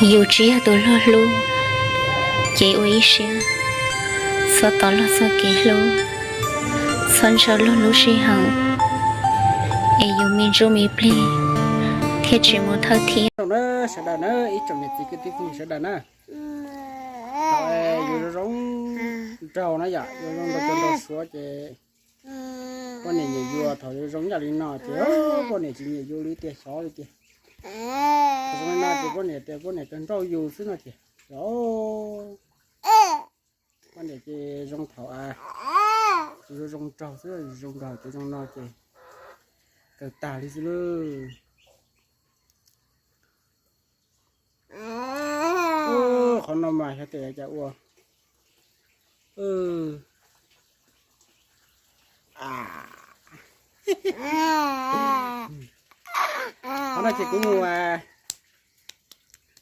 Yus tsis yog tus luag hlub, ces ua ib siab, txhob tos luag txoj kev hlub, txhob ntshaw luag lub sij hawm, es yus me ntsuj me plig thiaj tsis mus thawj thiab. Sawv daws na, ib tsoom niam txiv kwv tij phooj ywg sawv daws na, yus zoo zoo nraug na yom, yus zoo nraug nraug suav ces poj niam nyiam yus, thaum yus zoo yam li no ces poj niam tsis nyiam yus li tiag, xyov li tiag. Thaum zoo li no ces poj niam tias poj niam kawg nrauj yus xwb no ces, poj niam ces zoo thaum zoo zoo nraug xwb, zoo nraug ces zoo no ces kawg tag li xwb lawm. Qhov no mas xyov tias cas ua. Qhov no ces kuv mus,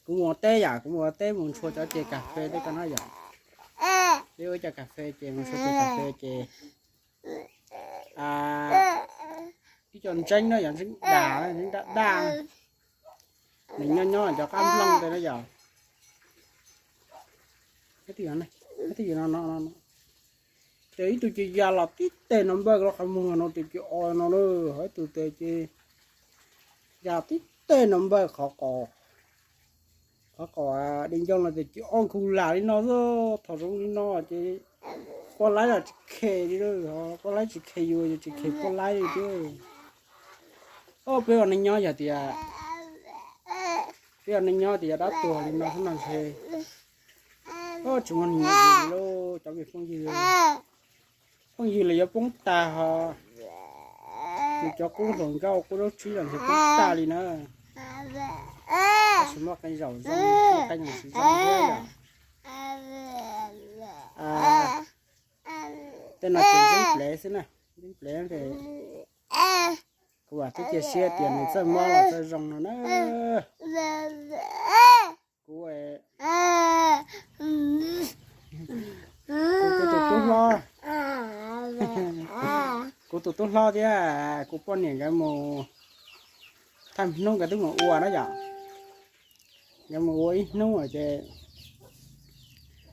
kuv mus ua teb yom, kuv mus ua teb mus ntshua cov ceg kas fes tej ko no yom. Peb ua cov kas fes ces mus ntshua ceg kas fes ces ib co ntseeb no yog ntseeb daj, ntseeb daj daj, nws nyob nyob cov qab nplooj ntawd na yom. Twb yog no, ces ib tug ces ya los tib teg no npawj los qhov muag no ces ces o no na, ho ib tug tes ces ya tib teg no npawj qhov qos, qhov qos di ncauj no ces ces o khu lam li no xwb. Thaum zoo li no ces poj laib los tsis khes li, poj laib tsis khes yus, yus tsis khes poj laib li thiab. Peb ua neej nyob yog tias, peb ua neej nyob tias yog dab tuag li no xwb no ntshe tsis muaj neeg nyiam yus li lauj cov me phooj ywg. Phooj ywg los yuav poob tag ho, yus cov qub hluas nkauj qub zaub tsib los ntshe poob tag li na. Tab sis muaj qee zaum zoo, muaj qee zaum tsis zoo thiab yom. Tej no ces ntseeb plev xwb na, ntseeb plev ces kuv vam thiab cia siab tias nws txawj mob los txawj zoo no na. Kuv, kuv tus tub hlob, kuv tus tub hlob thiab kuv poj niam nkawd mus thaj hnub nkawd twb mus ua na yom. Nkawd mus ua ib hnub ces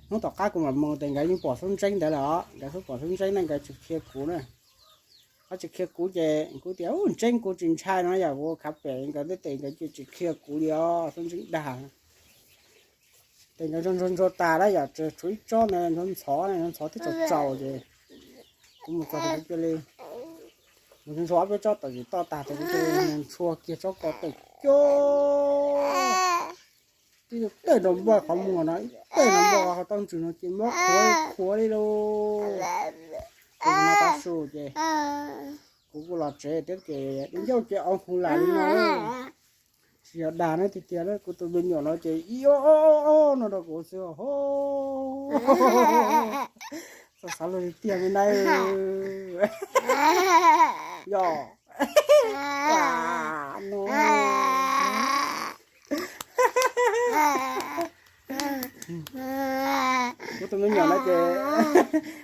hnub tom qab kuv mam mus ces nkawd yeej pom xub ntseeb ntawd lawm os. Nkawd xub pom xub ntseeb na nkawd tsis qhia kuv na. Qhov tsis qhia kuv ces kuv tias ub ntseeb kuv tsis ntshai no yom, kuv khav pem nkawd thiab ces nkawd cia tsis qhia kuv li os, xub ntseeb dag. Ces nkawd ntxhua ntxhua tas lawm yom, tshuav ib tsob ntawd ntxhov ntxhov, ntxhov ntxhov thiab tsaus tsaus ces kuv mus txog ces kuv cia li mus ntxhua ob peb tsob tawm tsis toj tag ces kuv cia li mus ntxhua kiag tsob ko tawm coob. Tib tug tawm nrov npaj qhov muag no, ib tawm nrov npaj qhov taub ntswg no ces mob qhuav qhuav li lauj. Ces no tav su ces kuv kuj los tsev thiab ces di ncauj ces o khu lam li no. Tsis yog dag na tiag tiag na, kuv tus me nyuam no ces ib o o o no rau kuv xwb ho. Xav xav luag tiag tiag me na. Yog no. Kuv tus me nyuam no ces,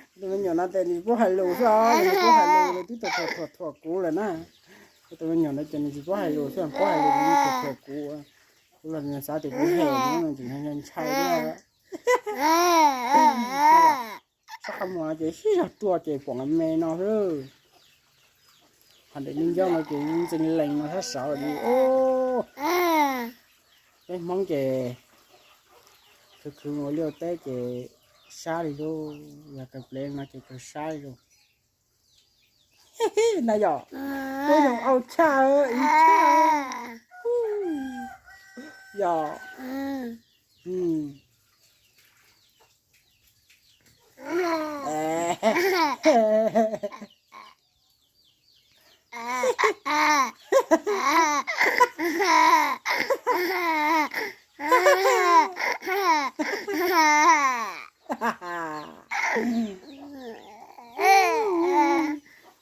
kuv tus me nyuam no ces nws tsis paub hais lus xwb os, nws tsis paub hais lus, nws twb thuam thuam thuam kuv lawm na. Kuv tus me nyuam no ces nws tsis paub hais lus xwb, paub hais lus nws thuam thuam kuv. Kuv los nws xav tias kuv hem nws, nws tseem ntshai thiab. Tsob qab muag no ces sib zog tuaj ces pom me no xwb. Qhov ntawm li ncauj no ces ntxeev lees no sab saud li. Peb Hmoob ces khwv khwv mus ua liaj ua teb ces sab li lauj, yog kawg plev no ces kawg sab li lauj. Na yom, peb zoo au tshaj ib tshaj. Yog.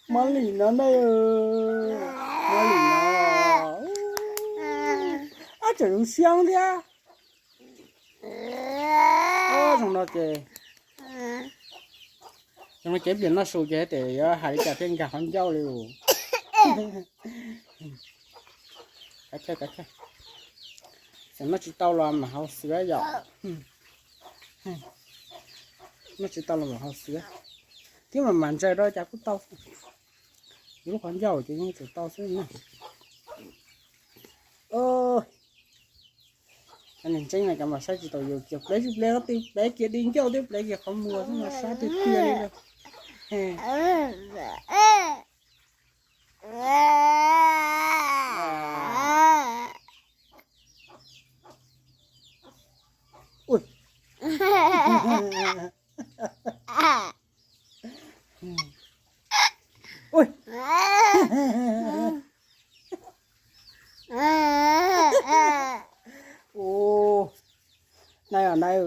Mob li no ne, mob li no. Ab, tseem zoo siab thiab. Zoo no ces, zoo no ces ib pliag noj su ces tes yuav hais li cas thiaj nkag qhov ncauj li. Kav chawj, kav chawj. Noj tsis tau los mam haus xwb yom. Noj tsis tau los mam haus xwb. Thiab mas mam ntsaws rau cas kuj tau. Yus lub qhov ncauj ces yeej tseem tau xwb na. Ntseeb mas cov mam saib tsis tau yus, cov plev tsis plev qhov twg, plev kiag di ncauj twb plev kiag qhov muag xwb mas sab tiag tiag li lawm. Ui. Ui. Ua, nai os nai,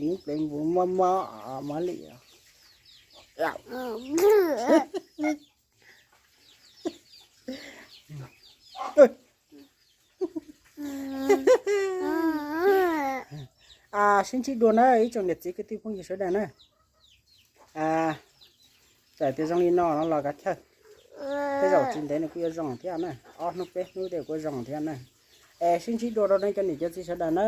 nub plev npuv mob mob mob li. Sib ntsib dua na ib tsoom niam txiv kwv tij phooj ywg sawv daws na. Txawm tias zoo li no no los kav chawj, tej zaum tsis ntev nws kuj yuav zoo thiab na, ob hnub peb hnub tej kuj zoo thiab na. Es sib ntsib dua rau nej cov niam cov txiv sawv daws na.